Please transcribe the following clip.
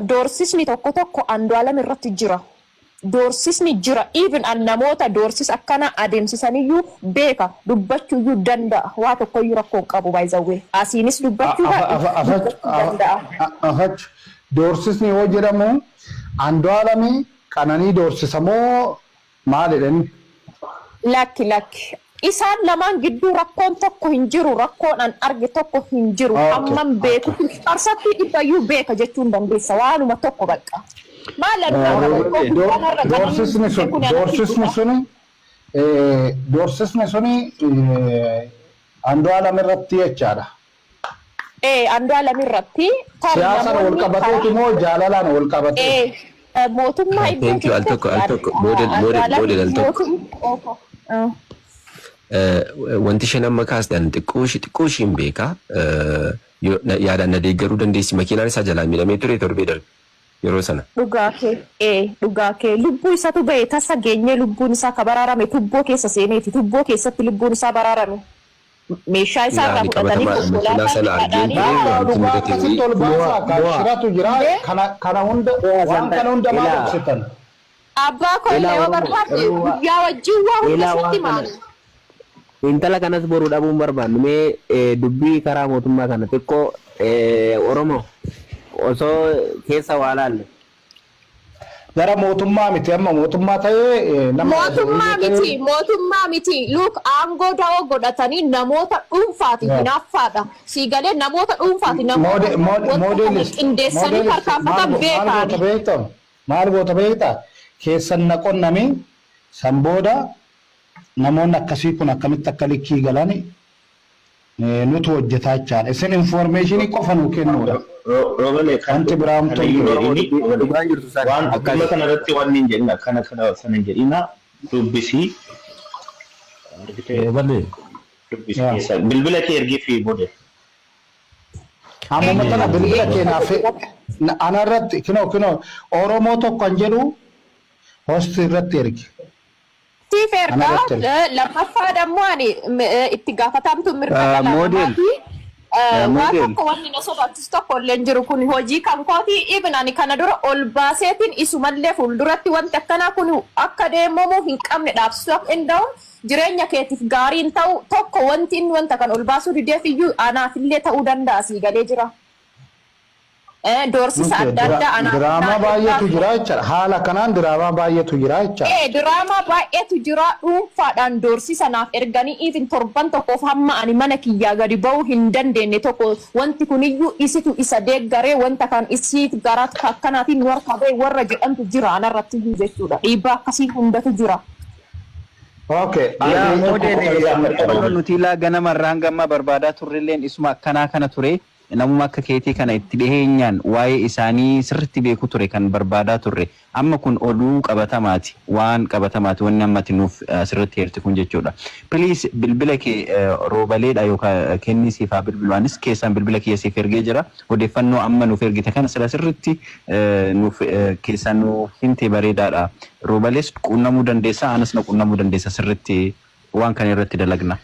Doorsisni tokko tokko Andu'aalam irratti jira. Doorsisni jira. Even an namoota doorsisa akkana adeemsisaniyyuu beeka. Dubbachuuyyuu danda'a. Waa tokkoyyuu rakkoo hin qabu, by the way. Asiinis dubbachuu baadhu dubbachuu danda'a. Afach, doorsisni yoo jedhamu Andu'aalami Qananii doorsisa moo maalidha inni? Lakki, lakki. Isaan lamaan gidduu rakkoon tokko hin jiru. Rakkoon an arge tokko hin jiru. Hamman beeku parsantii 100yyuu beeka jechuun dandeessa. Waanuma tokko bakka. Maal kanarra Doorsisni sun doorsisni suni doorsisni suni Andu'aalam irratti jechaadha. Ee, Andu'aalam irratti. Siyaasaan wal qabateeti moo jaalalaan wal qabatee? Ee, mootummaa iddoo Thank you. Al tokko, al tokko, model, model, model, al tokko. Wanti isheen amma kaastan xiqqoo ishii hin beekaa. Yaadaan na deeggaruu dandeessi. Makiinaan isaa jalaa miidhamee ture torbee darbe yeroo sana. Dhugaa kee, ee, dhugaa kee. Lubbuu isatu bahe. Tasa geenyee lubbuun isaa ka baraarame tubboo keessa seeneeti. Tubboo keessatti lubbuun isaa baraarame. Meeshaa isaa irraa Yaani fudhatanii qabatamaadha, makiinaa konkolaataa sana argeen dhadhaanii ture wanti Dhugaa mudate akkasitti ol baasaa kan shiratu jira. Kana hunda, waan kana hunda maal dhoksitan? Abbaa koo illee yoo barbaadde guyyaa wajjin waa hunda sitti maali. Intala kanas boru dhabuun barbaannu. Mee dubbii karaa mootummaa kana xiqqoo Oromoo osoo keessa waa laalle. Gara mootummaa miti, amma mootummaa ta'ee nama Mootummaa miti, mootummaa miti. Look, aangoo da'oo godhatanii namoota dhuunfaati hinaaffaadha. Sii galee? Namoota dhuunfaati, namoota wanta kana qindeessanii tarkaanfatan Maal goota beekaani. beektaa? Maal goota beektaa? Keessan na qonnami. San booda namoonni akkasii kun akkamitti akka likkii galan nutu hojjetaa jechaadha. Isin information qofa nuu kennuudha. Roobale. Wanti biraa homtuu hin jiru. Dhugaan jirtu sana Waan akkas. Dhimma kana irratti waan hin jedhina, kana kana sana hin jedhina, dubbisii. Roobale. Dubbisii keessa bilbila kee ergii fi bode. Ammuma tana bilbila keenyaaf ana irratti, kinoo kinoo, Oromoo tokko kan jedhu host irratti ergi. Siif Ana ergaa. irratti ergi. Lammaffaa dammoo ani itti gaafatamtu mirga dhala Model. namaati. Waa Model. tokko wanni na sodaachisu tokko illee hin jiru. Kun hojii kan kooti. Even ani kana dura ol baaseetiin isumallee fuulduratti wanti akkanaa kun akka deemamu hin qabne dhaabsisuu akka danda'u, jireenya keetiif gaarii hin ta'u. Tokko wanti inni wanta kan ol baasuu dideef iyyuu anaafillee ta'uu danda'a, sii galee jira. Doorsisa adda addaa anaaf Diraamaa baay'eetu jira jechaadha. Haala kanaan diraamaa baay'eetu jira jechaadha. Ee, diraamaa baay'eetu jira. Dhuunfaadhaan doorsisa naaf erganii even torban tokkoof hamma ani mana kiyyaa gadi ba'uu hin dandeenye tokko. Wanti kuniyyuu isitu isa deeggaree, wanta kan isiit gara akkanaatiin nu harkaa ba'e warra jedhantu jira anarratti iyyuu jechuudha. Dhiibbaa akkasii hundatu jira. Okay. Yaa Ani tokko model, qofa gaafadha. nuti ilaa ganamarraa hanga ammaa barbaadaa turrelleen isuma akkanaa kana ture. Namuma akka keetii kana itti dhiheenyaan waa'ee isaanii sirriitti beeku ture kan barbaadaa turre. Amma kun oduu qabatamaati, waan qabatamaati wanni amma ati nuuf asirratti heerti kun jechuudha. Please, bilbila kee Roobaleedha yookaan kennii, siif haa bilbilu. Anis keessaan bilbila kiyya siif ergee jira. Odeeffannoo amma nuuf ergite kana sila sirriitti nuuf keessaan nu himte bareedaadha. Roobalees quunnamuu dandeessa, anas na quunnamuu dandeessa, sirriitti waan kana irratti dalagna.